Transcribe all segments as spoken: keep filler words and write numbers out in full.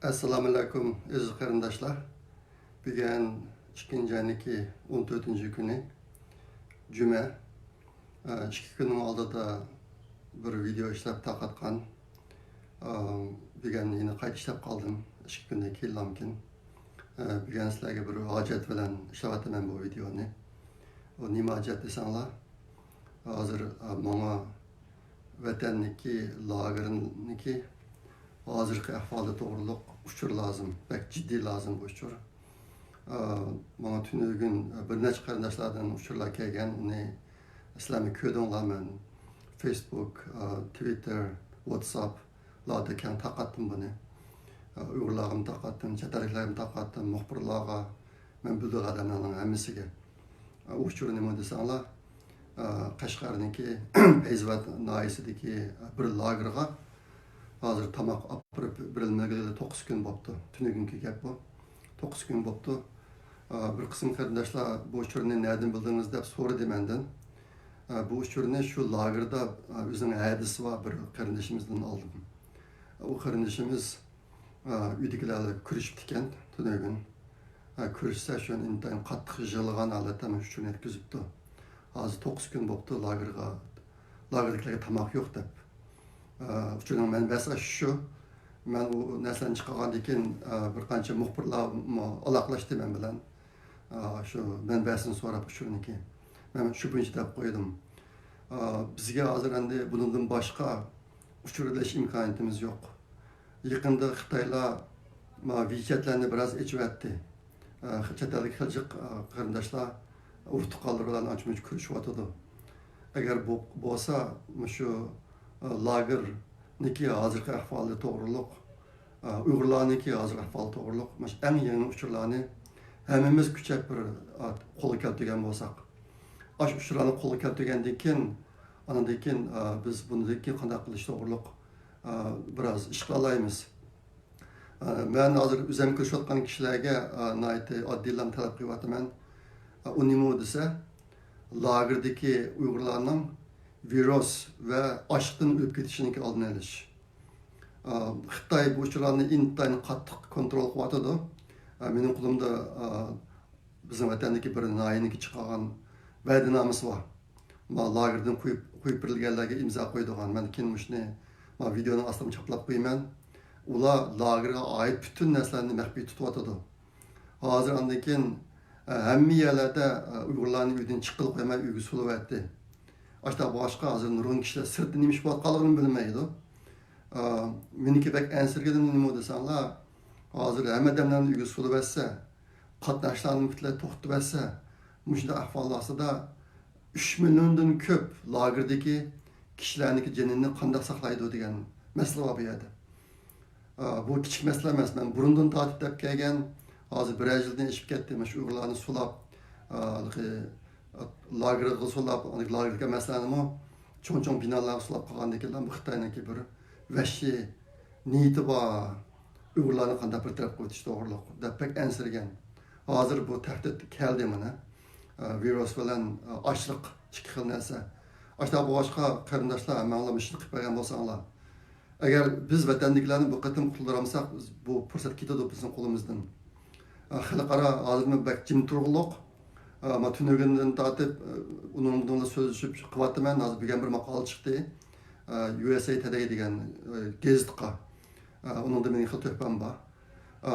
ئەسسالامۇئەلەيكۇم، ئەزىز قېرىنداشلار. بۈگۈن ئىككىنچى ئاينىڭكى ئون تۆتىنچى كۈنى، جۈمە. ئىككى كۈننىڭ ئالدىدا بىر ۋىدېئو ئىشلەپ تارقاتقان. بۈگۈن يەنە قايتا ئىشلەپ قالدىم، ئىككى كۈندىن كېيىنلامكىن. بۈگۈن سىلەرگە بىر ھاجەت بىلەن ئىشلەۋاتىمەن بۇ ۋىدېئونى. ئۇ نېمە ھاجەت دېسەڭلار، ھازىر ماڭا ۋەتەننىكى، لاگېرنىكى ھازىرقى ئەھۋالى توغرۇلۇق ئۇچۇر لازىم. بەك جىددىي لازىم بۇ ئۇچۇر. ئا، ماڭا تۈنۈگۈن بىر نەچچە قېرىنداشلاردىن ئۇچۇرلار كەلگەن. ئۇنى سىلەرمۇ كۆردۈڭلار، مەن فېيسبۇك، ئا، تىۋىتتېر، ۋاتساپلاردا كەڭ تارقاتتىم بۇنى. ئا، ئۇيغۇرلارغىمۇ تارقاتتىم، چەت ئەللىكلەرگىمۇ تارقاتتىم، مۇخبىرلارغا، مەن بىلىدىغان ئادەملەرنىڭ ھەممىسىگە. ئۇچۇر نېمە دېسەڭلار، قەشقەرنىڭكى پەيزىۋات ناھىيەسىدىكى بىر لاگېرغا ھازىر تاماق ئاپىرىپ بېرىلمىگىلى توققۇز كۈن بوپتۇ. تۈنۈگۈنكى گەپ بۇ. توققۇز كۈن بوپتۇ. بىر قىسىم قېرىنداشلار بۇ ئۇچۇرنى نەدىن بىلدىڭىز دەپ سورىدى مەندىن. بۇ ئۇچۇرنى شۇ لاگېردا ئۆزىنىڭ ھەدىسى بار بىر قېرىندىشىمىزدىن ئالدىم. ئۇ قېرىندىشىمىز ئا، ئۆيدىكىلەر بىلەن كۆرۈشۈپتىكەن تۈنۈگۈن. ئا، كۆرۈشسە شۇ ئىنتايىن قاتتىق يىغلىغان ھالەتتە مانا شۇ ئۇچۇرنى يەتكۈزۈپتۇ. ھازىر توققۇز كۈن بوپتۇ لاگېرغا، لاگېردىكىلەرگە تاماق يوق دەپ. ئا، ئۇچۇرنىڭ مەنبەسى شۇ. مەن ئۇ نەرسىلەرنى چىقارغاندىن كېيىن، ئا، بىر قانچە مۇخبىرلارمۇ ئالاقىلەشتى مەن بىلەن. ئا، شۇ مەنبەسىنى سوراپ ئۇچۇرنىڭكى. مەن شۇ بويىچە دەپ قويدۇم. ئا، بىزگە ھازىر ئەمدى بۇنىڭدىن باشقا ئۇچۇر ئېلىش ئىمكانىيىتىمىز يوق. يېقىندا خىتايلار ما ۋىچەتلەرنى بىراز ئېچىۋەتتى. ئا، چەت ئەلدىكى خىلجىق، ئا، قېرىنداشلار، ئۇرۇق تۇغقانلىرى بىلەن ئانچە مۇنچە كۆرۈشۈۋاتىدۇ. ئەگەر بۇ بولسا، مۇشۇ، ئا، لاگېرنىڭكى ھازىرقى ئەھۋالى توغرۇلۇق، ئا، ئۇيغۇرلارنىڭكى ھازىرقى ئەھۋالى توغرۇلۇق مۇشۇ ئەڭ يېڭى ئۇچۇرلارنى ھەممىمىز كۈچەپ بىر، ئا، قولغا كەلتۈرگەن بولساق. ئاشۇ ئۇچۇرلارنى قولغا كەلتۈرگەندىن كېيىن، ئاندىن كېيىن، ئا، بىز بۇندىن كېيىن قانداق قىلىش توغرۇلۇق، ئا، بىراز ئىش قىلالايمىز. ئا، مەن ھازىر ئۆزۈم كۆرۈشۈۋاتقان كىشىلەرگە، ئا، ناھايىتى ئاددىيلا تەلەپ قىلىۋاتىمەن. ئا، ئۇ نېمە دېسە، لاگېردىكى ئۇيغۇرلارنىڭ ۋىرۇس ۋە ئاچلىقتىن ئۆلۈپ كېتىشىنىڭكى ئالدىنى ئېلىش. ئا، خىتاي بۇ ئۇچۇرلارنى ئىنتايىن قاتتىق كونترول قىلىۋاتىدۇ. ئا، مېنىڭ قولۇمدا، ئا، بىزنىڭ ۋەتەندىكى بىر ناھىيەنىڭكى چىقارغان ۋەدىنامىسى بار. ما لاگېردىن قويۇپ، قويۇپ بېرىلگەنلەرگە ئىمزا قويىدىغان. مەن كېيىن مۇشۇنى ما ۋىدېئونىڭ ئاستىغا چاپلاپ قويىمەن. ئۇلار لاگېرغا ئائىت پۈتۈن نەرسىلەرنى مەخپىي تۇتۇۋاتىدۇ. ھازىر ئاندىن كېيىن، ئە، ھەممە يەرلەردە، ئە، ئۇيغۇرلارنى ئۆيدىن چىققىلى قويماي ئۆيگە سولىۋەتتى. ئاشۇنداق بولغاچقا ھازىر نۇرغۇن كىشىلەر سىرتتا نېمە ئىش بولۇۋاتقانلىقىنى بىلمەيدۇ. ئە، مېنىڭكى بەك ئەنسىرىگىنىم نېمە دېسەڭلار، ھازىر ھەممە ئادەملەرنى ئۆيگە سولىۋەتسە، قاتناشلارنى پۈتۈنلەي توختىتىۋەتسە، مۇشۇنداق ئەھۋال ئاستىدا ئۈچ مىليوندىن كۆپ لاگېردىكى كىشىلەرنىڭكى جېنىنى قانداق ساقلايدۇ دېگەن مەسىلە بار بۇ يەردە. ئا، بۇ كىچىك مەسىلە ئەمەس. مەن بۇرۇندىن تارتىپ دەپ كەلگەن، ھازىر بىرەر يىلدىن ئېشىپ كەتتى. مانا شۇ ئۇيغۇرلارنى سولاپ، ئا، ھېلىقى، ئا، لاگېرغا سولاپ، ئاندىن لاگېردىكى مەسىلىنىمۇ چوڭ-چوڭ بىنالارغا سولاپ قالغاندىن كېيىن بۇ خىتاينىڭكى بىر ۋەھشىي نىيىتى بار ئۇيغۇرلارنى قانداق بىر تەرەپ قىلىۋېتىش توغرۇلۇق دەپ بەك ئەنسىرىگەن. ھازىر بۇ تەھدىت كەلدى مانا. ئا، ۋىرۇس بىلەن، ئا، ئاچلىق ئىككى خىل نەرسە. ئاشۇنداق بولغاچقا قېرىنداشلار، ھەممەڭلار مۇشۇنى قىلىپ بەرگەن بولساڭلار. ئەگەر بىز ۋەتەندىكىلەرنى بۇ قېتىم قۇتۇلدۇرالمىساق، بۇ پۇرسەت كېتىدۇ بىزنىڭ قولىمىزدىن. ئا، خەلقئارا ھازىرمۇ بەك جىم تۇرغۇلۇق. ئا، ما تۈنۈگۈندىن تارتىپ، ئا، ئۇنىڭ بىلەن سۆزلىشىپ قىلىۋاتىمەن. ھازىر بۈگۈن بىر ماقالە چىقتى. ئا، يۇ ئېس ئەي تۇدەي دېگەن، ئا، گېزىتقا. ئا، ئۇنىڭدا مېنىڭ خېلى تۆھپەم بار. ئا،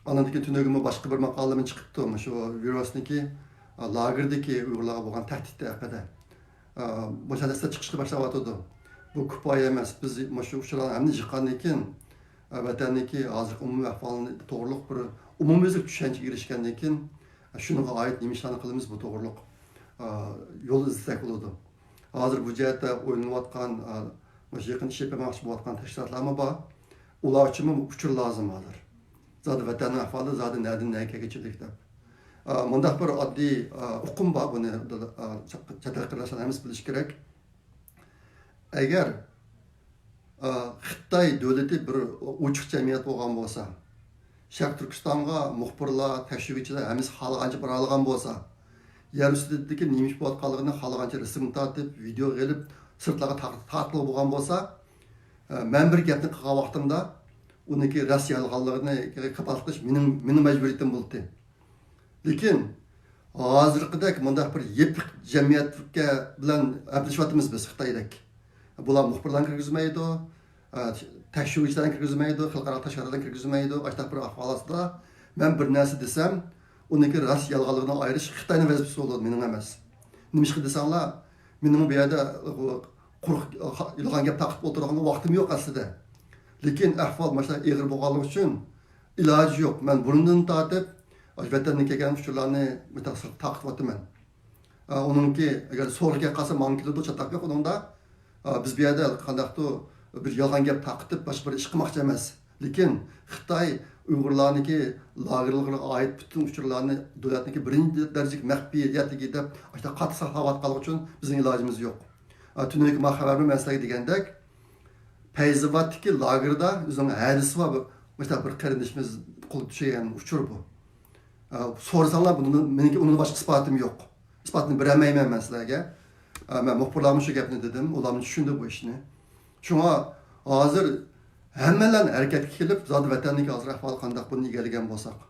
ئاندىن كېيىن تۈنۈگۈنمۇ باشقا بىر ماقالىمۇ چىقىپتۇ. مۇشۇ ۋىرۇسنىڭكى، ئا، لاگېردىكى ئۇيغۇرلارغا بولغان تەھدىتى ھەققىدە. ئا، مۇشۇ دەستە چىقىشقا باشلاۋاتىدۇ. بۇ كۇپايە ئەمەس. بىز مۇشۇ ئۇچۇرلارنى ھەممىنى يىغقاندىن كېيىن، ئا، ۋەتەننىڭكى ھازىرقى ئومۇمىي ئەھۋالى توغرۇلۇق بىر ئومۇميۈزلۈك چۈشەنچىگە ئېرىشكەندىن كېيىن، ئا، شۇنىڭغا ئائىت نېمە ئىشلارنى قىلىمىز بۇ توغرۇلۇق، ئا، يول ئىزدىسەك بولىدۇ. ھازىر بۇ جەھەتتە ئويلىنىۋاتقان، ئا، مۇشۇ يېقىن ئىش ئېلىپ بەرمەكچى بولۇۋاتقان تەشكىلاتلارمۇ بار. ئۇلار ئۈچۈنمۇ ئۇچۇر لازىم ھازىر. زادى ۋەتەننىڭ ئەھۋالى زادى نەدىن نەگە كەلگۈچىلىك دەپ. ئا، مۇنداق بىر ئاددىي، ئا، ئۇقۇم بار، بۇنى، ئا، چەت ئەل قېرىنداشلار ھەممىسى بىلىشى كېرەك. ئەگەر، ئا، خىتاي دۆلىتى بىر ئوچۇق جەمئىيەت بولغان بولسا، شەرقىي تۈركىستانغا مۇخبىرلار، تەكشۈرگۈچىلەر ھەممىسى خالىغانچە بارالىغان بولسا، يەر ئۈستىدىكى نېمە ئىش بولۇۋاتقانلىقىنى خالىغانچە رەسىم تارتىپ، ۋىدېو ئېلىپ، سىرتلارغا تار-، تارتقىلى بولغان بولسا، ئا، مەن بىر گەپنى قىلغان ۋاقتىمدا، ئۇنىڭكى راست يالغانلىقىنى كاپالەتلىك قىلىش مېنىڭ، مېنىڭ مەجبۇرىيىتىم بولدى. لېكىن ھازىرقىدەك مۇنداق بىر يېپىق جەمئىيەتكە بىلەن ھەپىلىشىۋاتىمىز بىز خىتايدەك. بۇلار مۇخبىرلارنى كىرگۈزمەيدۇ، ئە، تەكشۈرگۈچىلەرنى كىرگۈزمەيدۇ، خەلقئارا تەشكىلاتلارنى كىرگۈزمەيدۇ. ئاشۇنداق بىر ئەھۋال ئاستىدا مەن بىر نەرسە دېسەم، ئۇنىڭكى راست يالغانلىقىنى ئايرىش خىتاينىڭ ۋەزىپىسى بولىدۇ، مېنىڭ ئەمەس. نېمىشقا دېسەڭلار، مېنىڭ بۇ يەردە قۇرۇق يالغان گەپ تارقىتىپ ئولتۇرغانغا ۋاقتىم يوق ئەسلىدە. لېكىن ئەھۋال مۇشۇنداق ئېغىر بولغانلىقى ئۈچۈن ئىلاجى يوق. مەن بۇرۇندىن تارتىپ ئاشۇ ۋەتەندىن كەلگەن ئۇچۇرلارنى مۇشۇنداق سىرتقا تارقىتىۋاتىمەن. ئە، ئۇنىڭكى ئەگەر سورىقى كەپ قالسا ماڭا كېلىدۇ، چاتاق يوق ئۇنىڭدا. ئە، بىز بۇ يەردە قانداقتۇر بىر يالغان گەپ تارقىتىپ باشقا بىر ئىش قىلماقچى ئەمەس. لېكىن خىتاي ئۇيغۇرلارنىڭكى لاگېرلىرىغا ئائىت پۈتۈن ئۇچۇرلارنى دۆلەتنىڭكى بىرىنچى دەرىجىلىك مەخپىيەتلىكى دەپ ئاشۇنداق قاتتىق ساقلاۋاتقانلىقى ئۈچۈن بىزنىڭ ئىلاجىمىز يوق. ئە، تۈنۈگۈن ماڭا خەۋەر بەرمەن، مەن سىلەرگە دېگەندەك، پەيزىۋاتتىكى لاگېردا ئۆزىنىڭ ھەدىسى بار بىر، مۇشۇنداق بىر قېرىندىشىمىز قولغا چۈشكەن ئۇچۇر بۇ. ئە، سورىساڭلار بۇنى، مېنىڭكى ئۇنىڭدىن باشقا ئىسپاتىم يوق. ئىسپاتنى بېرەلمەيمەن مەن سىلەرگە. ئە، مەن مۇخبىرلارغىمۇ شۇ گەپنى دېدىم، ئۇلارمۇ چۈشىنىدۇ بۇ ئىشنى. شۇڭا ھازىر ھەممەيلەن ھەرىكەتكە كېلىپ، زادى ۋەتەندىكى ھازىر ئەھۋال قانداق، بۇنى ئىگىلىگەن بولساق.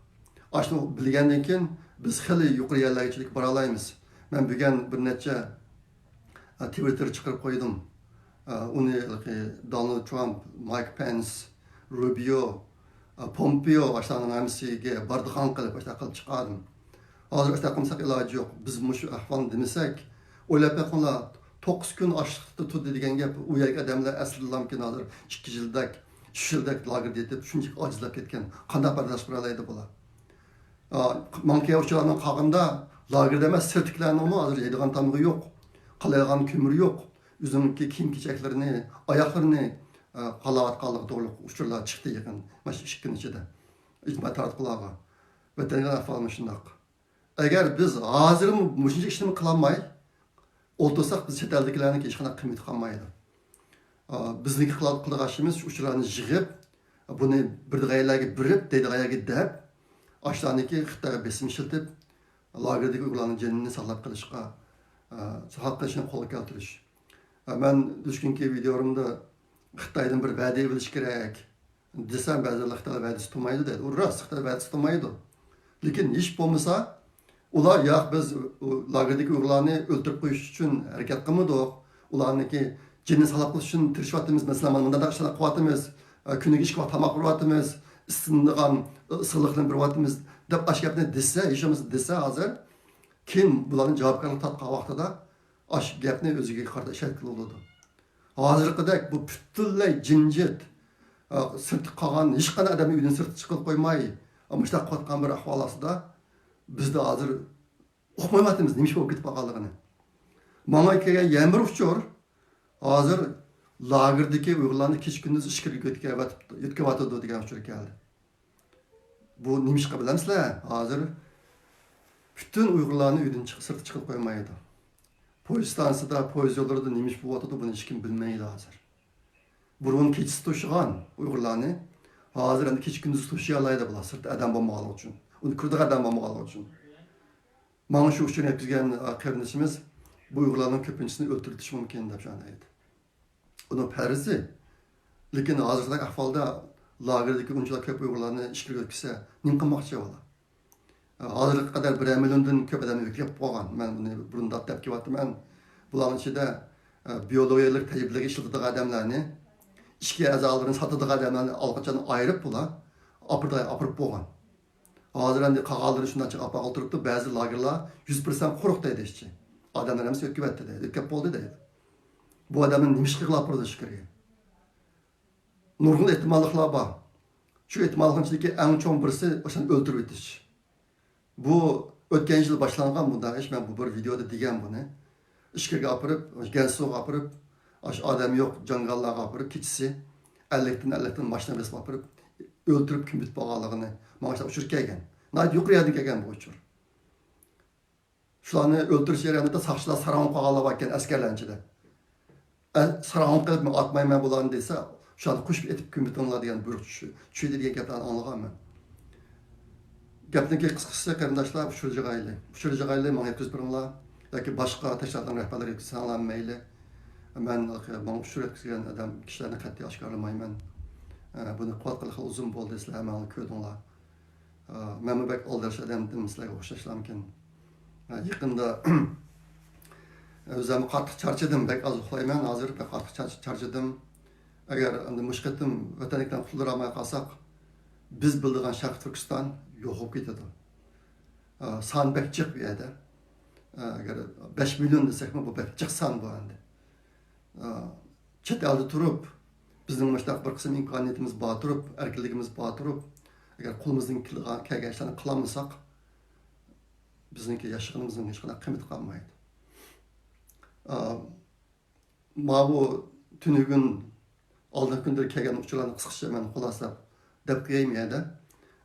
ئاشۇنى بىلگەندىن كېيىن بىز خېلى يۇقىرى يەرلەرگىچىلىك بارالايمىز. مەن بۈگۈن بىر نەچچە، ئە، تىۋىتتېر چىقىرىپ قويدۇم. ئە، ئۇنى ھېلىقى دونالد ترامپ، مايك پېنس، روبىيو، ئە، پومپېيو، ئاشۇلارنىڭ ھەممىسىگە بارىدىغان قىلىپ، ئاشۇنداق قىلىپ چىقاردىم. ھازىر ئاشۇنداق قىلمىساق ئىلاجى يوق. بىز مۇشۇ ئەھۋالنى دېمىسەك، ئويلاپ بېقىڭلار، توققۇز كۈن ئاشلىقتا تۇردى دېگەن گەپ، ئۇ يەردىكى ئادەملەر ئەسلىدىلامكىن ھازىر ئىككى يىلدەك، ئۈچ يىلدەك لاگېردا يېتىپ، شۇنچىلىك ئاجىزلاپ كەتكەن. قانداق بەرداشلىق بېرەلەيدۇ بۇلار؟ ئا، ماڭا كەلگەن ئۇچۇرلارنىڭ قالغىنىدا لاگېردا ئەمەس، سىرتتىكىلەرنىڭمۇ ھازىر يەيدىغان تامىقى يوق، قالايدىغان كۆمۈرى يوق، ئۆزىنىڭكى كىيىم-كېچەكلىرىنى، ئاياغلىرىنى، ئا، قالاۋاتقانلىقى توغرۇلۇق ئۇچۇرلار چىقتى يېقىن، مانا شۇ ئىككى كۈن ئىچىدە ئىجتىمائىي تاراتقۇلارغا. ۋەتەنگە ئەھۋالمۇ شۇنداق. ئەگەر بىز ھازىرمۇ مۇشۇنچە ئىشنىمۇ قىلالماي ئولتۇرساق، بىز چەت ئەلدىكىلەرنىڭكى ھېچقانداق قىممىتى قالمايدۇ. ئا، بىزنىڭكى قىلىدىغان ئىشىمىز شۇ ئۇچۇرلارنى يىغىپ، بۇنى بىر دېگەن يەرگە بېرىپ، دەيدىغان يەرگە دەپ، ئاشۇلارنىڭكى خىتايغا بېسىم ئىشلىتىپ، لاگېردىكى ئۇيغۇرلارنىڭ جېنىنى ساقلاپ قېلىشقا، ئا، ساقلاپ قېلىشنى قولغا كەلتۈرۈش. ئا، مەن دۈشكۈنكى ۋىدېئولىرىمدا خىتايدىن بىر ۋەدە ئېلىش كېرەك، دېسەم، بەزىلەر خىتايلار ۋەدىسى تۇرمايدۇ دەيدۇ. ئۇ راست، خىتاي ۋەدىسى تۇرمايدۇ. لېكىن ھېچ بولمىسا، ئۇلار، ياق، بىز ئۇ لاگېردىكى ئۇيغۇرلارنى ئۆلتۈرۈپ قويۇش ئۈچۈن ھەرىكەت قىلمىدۇق. ئۇلارنىڭكى جېنىنى ساقلاپ قېلىش ئۈچۈن تىرىشىۋاتىمىز. مەسىلەن، مانا مۇنداق ئىشلارنى قىلىۋاتىمىز. ئە، كۈنىگە ئىككى ۋاق تاماق بېرىۋاتىمىز. ئىسسىنىدىغان، ئە، ئىسسىقلىقنى بېرىۋاتىمىز، دەپ ئاشۇ گەپنى دېسە، ھېچ بولمىسا دېسە ھازىر، كېيىن بۇلارنى جاۋابكارلىققا تارتقان ۋاقتىدا ئاشۇ گەپنى ئۆزىگە قارىتا ئىشلەتكىلى بولىدۇ. ھازىرقىدەك بۇ پۈتۈنلەي جىمجىت، ئا، سىرتتا قالغان، ھېچقانداق ئادەمنى ئۆيدىن سىرتقا چىققىلى قويماي، مۇشۇنداق قىلىۋاتقان بىر ئەھۋال ئاستىدا بىزدە ھازىر ئۇقمايۋاتىمىز نېمە ئىش بولۇپ كېتىپ قالغانلىقىنى. ماڭا كەلگەن يەنە بىر ئۇچۇر، ھازىر لاگېردىكى ئۇيغۇرلارنى كېچە-كۈندۈز ئىچكىرىگە يۆتكەۋاتىدۇ دېگەن ئۇچۇر كەلدى. بۇ نېمە ئىشقا بىلەمسىلەر؟ ھازىر پۈتۈن ئۇيغۇرلارنى ئۆيدىن چىق-، سىرتقا چىقىپ قويمايدۇ. پويىز ئىستانسىسىدا، پويىز يوللىرىدا نېمە ئىش بولۇۋاتىدۇ، بۇنى ھېچكىم بىلمەيدۇ ھازىر. بۇرۇن كېچىسى توشۇغان ئۇيغۇرلارنى ھازىر ئەمدى كېچە-كۈندۈز توشۇيالايدۇ بۇلار، سىرتتا ئادەم بولمىغانلىقى ئۈچۈن. ئۇنى كۆرىدىغان ئادەم بولمىغانلىقى ئۈچۈن. ماڭا شۇ ئۇچۇرنى يەتكۈزگەن، ئا، قېرىندىشىمىز بۇ ئۇيغۇرلارنىڭ كۆپىنچىسىنى ئۆلتۈرۈۋېتىشى مۇمكىن دەپ شۇنداق دەيدۇ. ئۇنىڭ پەرىزى. لېكىن ھازىرقىدەك ئەھۋالدا لاگېردىكى ئۇنچىلىك كۆپ ئۇيغۇرلارنى ئىچكىرىگە ئۆتكۈزسە، نېمە قىلماقچى ئۇلار؟ ھازىرغا قەدەر بىرەر مىليوندىن كۆپ ئادەمنى يۆتكەپ قويغان. مەن بۇنى بۇرۇنداق دەپ كېلىۋاتىمەن. بۇلارنىڭ ئىچىدە، ئە، بىيولوگىيەلىك تەجرىبىلەرگە ئىشلىتىدىغان ئادەملەرنى، ئىچكى ئەزالىرىنى ساتىدىغان ئادەملەرنى ئاللىقاچان ئايرىپ، بۇلار ئاپىرىدىغان ئاپىرىپ بولغان. ھازىر ئەمدى قالغانلىرىنى شۇنداق ئاپىرىپ ئولتۇرۇپتۇ. بەزى لاگېرلار يۈز پىرسەنت قۇرۇق دەيدۇ ئىچى. ئادەملەر ھەممىسى ئۆتكۈۋەتتى دەيدۇ. ئۆتكەپ بولدى دەيدۇ. بۇ ئادەمنى نېمە ئىش قىلغىلى ئاپىرىدۇ ئىچكىرىگە؟ نۇرغۇن ئېھتىماللىقلار بار. شۇ ئېھتىماللىقنىڭ ئىچىدىكى ئەڭ چوڭ بىرسى ئاشۇنى ئۆلتۈرۈۋېتىش. بۇ ئۆتكەن يىل باشلانغان بۇنداق ئىش. مەن بۇ بىر ۋىدېئودا دېگەن بۇنى. ئىچكىرىگە ئاپىرىپ، گەنسۇغا ئاپىرىپ، ئاشۇ ئادەم يوق جاڭگاللارغا ئاپىرىپ، كېچىسى ئەللىكتىن، ئەللىكتىن ماشىنا بېسىپ ئاپىرىپ، ئۆلتۈرۈپ كۆمۈۋېتىپ بولغانلىقىنى ماڭا شۇنداق ئۇچۇر كەلگەن. ناھايىتى يۇقىرى يەردىن كەلگەن بۇ ئۇچۇر. شۇلارنى ئۆلتۈرۈش جەريانىدا ساقچىلار ساراڭ بولۇپ قالغانلار باركەن ئەسكەرلەرنىڭ ئىچىدە. ئە، ساراڭ بولۇپ قېلىپ، مەن ئاتمايمەن بۇلارنى دېسە، شۇلارنى قوشۇپ ئېتىپ كۆمۈۋېتىڭلار دېگەن بۇيرۇق چۈش-، چۈشىدى دېگەن گەپلەرنى ئاڭلىغان مەن. گەپنىڭكى قىسقىسى، قېرىنداشلار، ئۇچۇر يىغايلى. ئۇچۇر يىغايلى، ماڭا يەتكۈزۈپ بېرىڭلار. ياكى باشقا تەشكىلاتلارنىڭ رەھبەرلىرىگە يەتكۈزسەڭلار مەيلى. مەن ماڭا ئۇچۇر يەتكۈزگەن ئادەم، كىشىلەرنى قەتئىي ئاشكارىلىمايمەن. ئە، بۇنى قىلىۋاتقىلى خېلى ئۇزۇن بولدى، سىلەر ھەممەڭلار كۆردۈڭلار. ئە، مەنمۇ بەك ئالدىراش ئادەم ئىدىم، سىلەرگە ئوخشاشلامكىن. ئە، يېقىندا ئۆزۈممۇ قاتتىق چارچىدىم، بەك ئاز ئۇخلايمەن ھازىر، بەك قاتتىق چارچ-، چارچىدىم. ئەگەر ئەمدى مۇشۇ قېتىم ۋەتەنلىكلەرنى قۇتۇلدۇرالماي قالساق، بىز بىلىدىغان شەرقىي تۈركىستان يوق بولۇپ كېتىدۇ. ئە، سان بەك جىق بۇ يەردە. ئە، ئەگەر بەش مىليون دېسەكمۇ، بۇ بەك جىق سان بۇ ئەمدى. ئە، چەت ئەلدە تۇرۇپ، بىزنىڭ مۇشۇنداق بىر قىسىم ئىمكانىيىتىمىز بار تۇرۇپ، ئەركىنلىكىمىز بار تۇرۇپ، ئەگەر قولىمىزدىن كېلىدىغان، كەلگەن ئىشلارنى قىلالمىساق، بىزنىڭكى ياشىغىنىمىزنىڭ ھېچقانداق قىممىتى قالمايدۇ. ئا، ماۋۇ تۈنۈگۈن، ئالدىنقى كۈنلىرى كەلگەن ئۇچۇرلارنى قىسقىچە مەن خۇلاسىلاپ دەپ قوياي مۇ يەردە.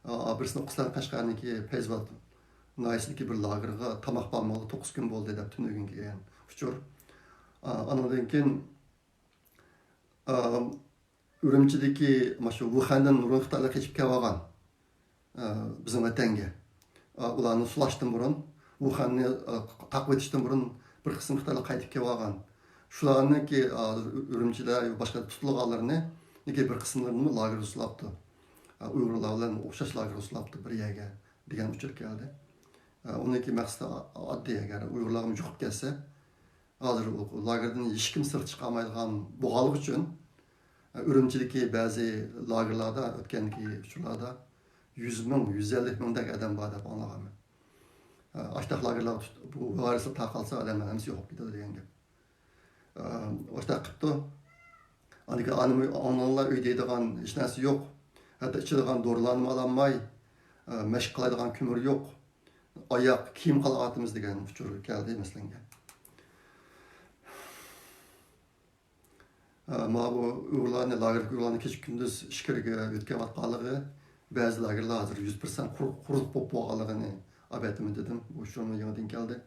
ئا، بىرسىنى ئوقۇسام، قەشقەرنىڭكى پەيزىۋات ناھىيەسىدىكى بىر لاگېرغا تاماق بارمىغىلى توققۇز كۈن بولدى دەپ تۈنۈگۈن كەلگەن ئۇچۇر. ئا، ئانىڭدىن كېيىن، ئا، ئۈرۈمچىدىكى مانا شۇ ۋۇخەندىن نۇرغۇن خىتايلار قېچىپ كېلىۋالغان، ئا، بىزنىڭ ۋەتەنگە. ئا، ئۇلارنى سۇلاشتىن بۇرۇن، ۋۇخەننى، ئا، تاقىۋېتىشتىن بۇرۇن بىر قىسىم خىتايلار قايتىپ كېلىۋالغان. شۇلارنىڭكى، ئا، ئۈرۈمچىدە، باشقا تۇتۇلغانلىرىنى، لېكىن بىر قىسىملىرىنىمۇ لاگېرغا سولاپتۇ. ئا، ئۇيغۇرلار بىلەن ئوخشاش لاگېرغا سولاپتۇ بىر يەرگە دېگەن ئۇچۇر كەلدى. ئا، ئۇنىڭكى مەقسىتى ئا-، ئاددىي، ئەگەر ئۇيغۇرلارغىمۇ يۇقۇپ كەتسە، ھازىر ئۇ لاگېردىن ھېچكىم سىرتقا چىقالمايدىغان بولغانلىقى ئۈچۈن، ئۈرۈمچىدىكى بەزى لاگېرلاردا ئۆتكەنكى ئۇچۇرلاردا يۈز مىڭ، يۈز ئەللىك مىڭدەك ئادەم بار دەپ ئاڭلىغانمەن. ئاشتاق لاگېرلارغا تۇت-، بۇ ۋىرۇسلار تارقالسا، ئادەملەر ھەممىسى يوقاپ كېتىدۇ دېگەن گەپ. ئاشتاق قىپتۇ. ئاندىكىن ئانىمۇ ئاڭلاڭلار، ئۆيدە يەيدىغان ھېچ نەرسە يوق. ھەتتا ئىچىدىغان دورىلارنىمۇ ئالالماي، مەشىق قىلايدىغان كۆمۈر يوق. ئاياق كىيىم قالاۋاتىمىز دېگەن ئۇچۇر كەلدى مەسىلەنگە. ئە، ماۋۇ ئۇيغۇرلارنى، لاگېردىكى ئۇيغۇرلارنى كېچە كۈندۈز ئىچكىرىگە يۆتكەۋاتقانلىقى، بەزى لاگېرلار ھازىر يۈز پىرسەنت قۇر-، قۇرۇق بولۇپ بولغانلىقىنى ئەۋەتىمەن دېدىم. بۇ ئۇچۇرمۇ يېڭىدىن كەلدى.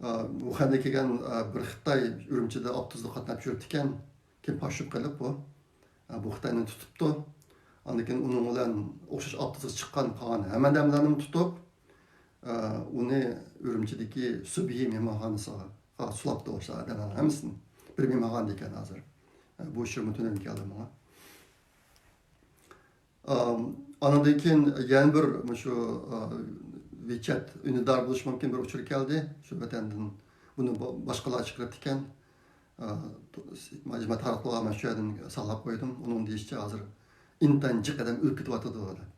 ئە، ۋۇخەندىن كەلگەن، ئە، بىر خىتاي ئۈرۈمچىدە ئاپتوبۇستا قاتناپ يۈرۈپتىكەن. كېيىن پاش بولۇپ قېلىپ بۇ. ئە، بۇ خىتاينى تۇتۇپتۇ. ئاندىن كېيىن ئۇنىڭ بىلەن ئوخشاش ئاپتوبۇسقا چىققان قالغان ھەممە ئادەملەرنىمۇ تۇتۇپ، ئە، ئۇنى ئۈرۈمچىدىكى سۈبھى مېھمانخانىسىغا سولاپتۇ ئاشۇ ئادەملەرنىڭ ھەممىسىنى. بىر مېھمانخانىدا ئىكەن ھازىر. ئە، بۇ ئۇچۇرمۇ تۈنۈگۈن كەلدى ماڭا. ئام، ئانىڭدىن كېيىن يەنە بىر مۇشۇ، ئا، ۋىچەت ئۈندىدار بولۇشى مۇمكىن بىر ئۇچۇر كەلدى. شۇ ۋەتەندىن بۇنى با-، باشقىلار چىقىرىپتىكەن. ئا، ماجىما تارىخلىغا مەن شۇ يەردىن ساقلاپ قويدۇم. ئۇنىڭ دېيىشىچە ھازىر ئىنتايىن جىق ئادەم ئۆلۈپ كېتىۋاتىدۇ دەپ.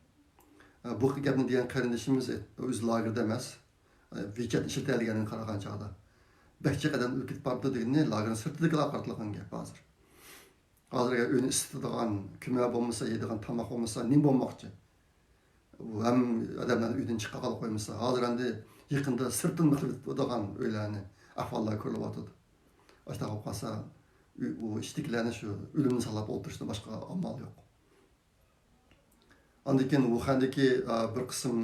ئە، بۇ گەپنى دېگەن قېرىندىشىمىز ئۆزى لاگېردا ئەمەس. ئە، ۋىچەت ئىشلىتەلىگەننى قارىغان چاغدا. بەك جىق ئادەم ئۆلۈپ كېتىپ بارىدۇ دېگىننى لاگېرنىڭ سىرتىدىكىلەر قارىتىلغان گەپ ھازىر. ھازىر ئۆينى ئىسسىتىدىغان، كۆمۈر بولمىسا، يەيدىغان تاماق بولمىسا، نېمە بولماقچى؟ ئۇ ھەم ئادەملەرنى ئۆيدىن چىققىلى قويمىسا، ھازىر ئەمدى يېقىندا سىرتتىن قىلىۋېتىدىغان ئۆيلەرنى ئەھۋاللار كۆرۈلۈۋاتىدۇ. ئاشۇنداق بولۇپ قالسا، ئۇ، ئۇ ئىچىدىكىلەرنى شۇ ئۆلۈمنى ساقلاپ ئولتۇرۇشتىن باشقا ئامال يوق. ئاندىن كېيىن ۋۇخەندىكى، ئا، بىر قىسىم،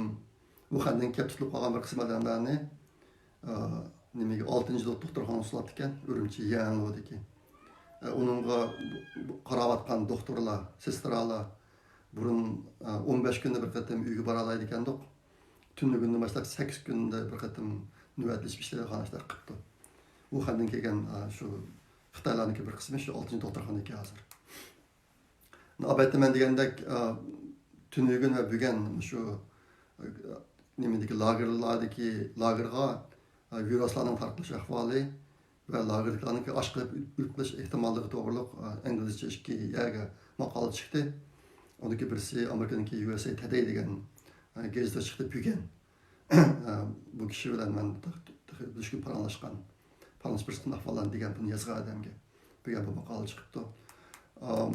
ۋۇخەندىن كېلىپ تۇتۇلۇپ قالغان بىر قىسىم ئادەملەرنى، ئا، نېمىگە، ئالتىنچى دوختۇرخانىغا سولاپتىكەن، ئۈرۈمچى يەنلۇدىكى. ئا، ئۇنىڭغا بۇ، بۇ قاراۋاتقان دوختۇرلار، سېسترالار بۇرۇن، ئا، ئون بەش كۈندە بىر قېتىم ئۆيگە بارالايدىكەندۇق. تۈنۈگۈندىن باشلاپ سەككىز كۈندە بىر قېتىم نۆۋەتلىشىپ ئىشلەيدىغان ئىشلار قىپتۇ. ۋۇخەندىن كەلگەن، ئا، شۇ خىتايلارنىڭكى بىر قىسمى شۇ ئالتىنچى دوختۇرخانىدىكەن ھازىر. ئەلۋەتتە، مەن دېگەندەك، ئە، تۈنۈگۈن ۋە بۈگۈن شۇ، ئە، نېمىدىكى لاگېرلاردىكى، لاگېرغا، ئە، ۋىرۇسلارنىڭ تارقىلىش ئەھۋالى ۋە لاگېردىكىلەرنىڭكى ئاشقىلىپ ئۆلۈپ قېلىش ئېھتىماللىقى توغرۇلۇق، ئە، ئىنگلىزچە ئىككى يەرگە ماقالە چىقتى. ئۇنىڭكى بىرسى ئامېرىكىنىڭكى يۇ ئېس ئېي تېدەي دېگەن، ئە، گېزىتتە چىقتى بۈگۈن. ئە، بۇ كىشى بىلەن مەن تېخى، تېخى بىر كۈن پاراڭلاشقان، پاراڭلىشىپ بىر قىسىم ئەھۋاللارنى دېگەن، بۇنى يازغان ئادەمگە. بۈگۈن بۇ ماقالە چىقىپتۇ. ئام،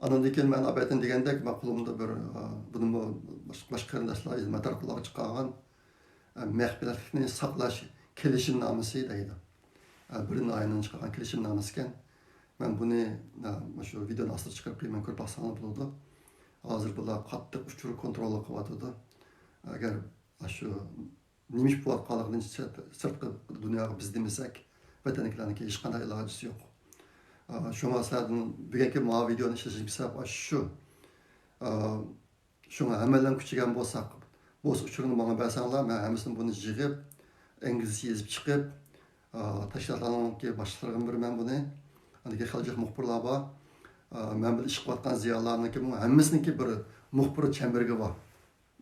ئانىڭدىن كېيىن مەن ئاپەتتىن دېگەندەك، مەن قولۇمدا بىر، ئا، بۇنىمۇ باش-، باشقا قېرىنداشلار يازما تارقىلارغا چىقارغان، ئا، مەخپىيلىكنى ساقلاش كېلىشىمنامىسى دەيدۇ. ئا، بىرىنچى ئاينىڭ چىقارغان كېلىشىمنامىسى ئىكەن. مەن بۇنى، ئا، مۇشۇ ۋىدېئونىڭ ئاستىغا چىقىرىپ قويىمەن، كۆرۈپ باقساڭلار بولىدۇ. ھازىر بۇلار قاتتىق ئۇچۇر كونترولى قىلىۋاتىدۇ. ئەگەر ئاشۇ نېمە ئىش بولۇۋاتقانلىقىنى سىرت-، سىرتقى دۇنياغا بىز دېمىسەك، ۋەتەندىكىلەرنىڭكى ھېچقانداق ئىلاجىسى يوق. ئا، شۇڭا سىلەردىن بۈگۈنكى ماۋۇ ۋىدېئونى ئىشلىشىمىز سەۋەب ئاشۇ شۇ. ئا، شۇڭا ھەممەيلەن كۈچىگەن بولساق، بولسا ئۇچۇرنى ماڭا بەرسەڭلار، مەن ھەممىسىنى بۇنى يىغىپ، ئىنگلىزچە يېزىپ چىقىپ، ئا، تەشكىلاتلارنىڭكى باشلىقلىرىغا بېرىمەن بۇنى. ئاندىن كېيىن خەلجەك مۇخبىرلار بار. مەن بىلەن ئىش قىلىۋاتقان زىيالىيلارنىڭكىمۇ ھەممىسىنىڭكى بىر مۇخبىر چەمبىرىكى بار.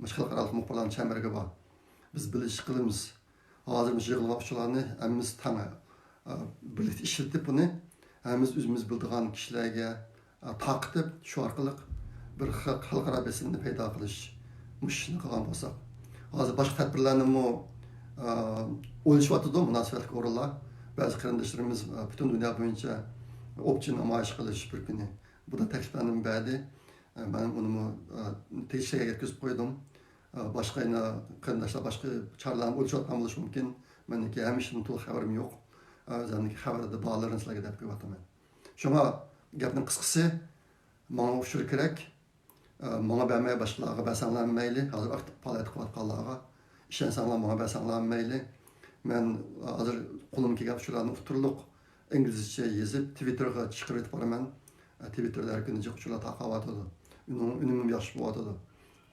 مۇشۇ خەلقئارالىق مۇخبىرلارنىڭ چەمبىرىكى بار. بىز بىللە ئىش قىلىمىز. ھازىر مۇشۇ يىغىلغان ئۇچۇرلارنى ھەممىمىز تەڭ، ئە، بىرلىكتە ئىشلىتىپ، بۇنى ھەممىمىز ئۆزىمىز بىلىدىغان كىشىلەرگە، ئە، تارقىتىپ، شۇ ئارقىلىق بىر خە-، خەلقئارا بېسىمنى پەيدا قىلىش، مۇشۇ ئىشنى قىلغان بولساق. ھازىر باشقا تەدبىرلەرنىمۇ، ئە، ئويلىشىۋاتىدۇ مۇناسىۋەتلىك ئورۇنلار. بەزى قېرىنداشلىرىمىز، ئە، پۈتۈن دۇنيا بويىچە ئوپچە نامايىش قىلىش بىر كۈنى. بۇ دا تەكلىپلەرنى بەردى. ئە، مەن ئۇنىمۇ، ئە، تېگىشلىك يەرگە يەتكۈزۈپ قويدۇم. ئە، باشقا يەنە قېرىنداشلار باشقا چارىلەرنى ئويلىشىۋاتقان بولۇشى مۇمكىن. مەنىڭكى ھەممە ئىشتىن تولۇق خەۋىرىم يوق. ئە، ئۆزۈمنىڭكى خەۋىرىدە بارلىرىنى سىلەرگە دەپ قويۇۋاتىمەن. شۇڭا گەپنىڭ قىسقىسى، ماڭا ئۇچۇر كېرەك. ئە، ماڭا بەرمەي باشقىلارغا بەرسەڭلار مەيلى، ھازىر ئاكتىپ پائالىيەت قىلىۋاتقانلارغا ئىشەنسەڭلار، ماڭا بەرسەڭلار مەيلى. مەن ھازىر قولۇمغا كەلگەن ئۇچۇرلارنى ئۇتتۇرلۇق ئىنگلىزچە يېزىپ، تىۋىتتېرغا چىقىرىۋېتىپ بارىمەن. ئە، تىۋىتتېردا ھەر كۈنى جىق ئۇچۇرلار تارقاۋاتىدۇ. ئۈنۈم-، ئۈنۈمىمۇ ياخشى بولۇۋاتىدۇ.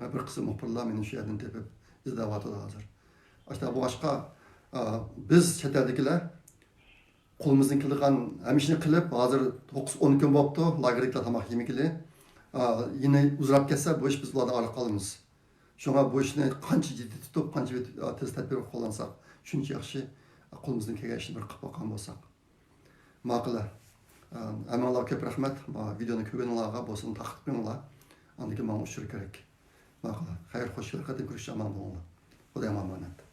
ئە، بىر قىسىم مۇخبىرلار مېنى شۇ يەردىن تېپىپ ئىزدەۋاتىدۇ ھازىر. ئاشۇنداق بولغاچقا، ئە، بىز چەت ئەلدىكىلەر قولىمىزدىن كېلىدىغان ھەممە ئىشنى قىلىپ، ھازىر توققۇز ئون كۈن بوپتۇ، لاگېردا تاماق يېمىگىلى. ئا، يەنە ئۇزىراپ كەتسە، بۇ ئىش بىز ئۇلاردىن ئارىلىق قالىمىز. شۇڭا بۇ ئىشنى قانچە جىددىي تۇتۇپ، قانچە بىت-، ئا، تېز تەدبىر قوللانساق، شۇنچە ياخشى. قولىمىزدىن كەلگەن ئىشنى بىر قىلىپ باققان بولساق. ماقۇلە. ئا، ھەممىڭلارغا كۆپ رەھمەت. ما ۋىدېونى كۆرگىنىڭلارغا بولسۇن تارقىتىپ قويۇڭلار. ئاندىن كېيىن ماڭا ئۇچۇر كېرەك. ماقۇلە. خەير، خوش، ھەر قېتىم كۆرۈشۈشكە ئامان بولۇڭلار. خۇدايىمغا ئامانەت.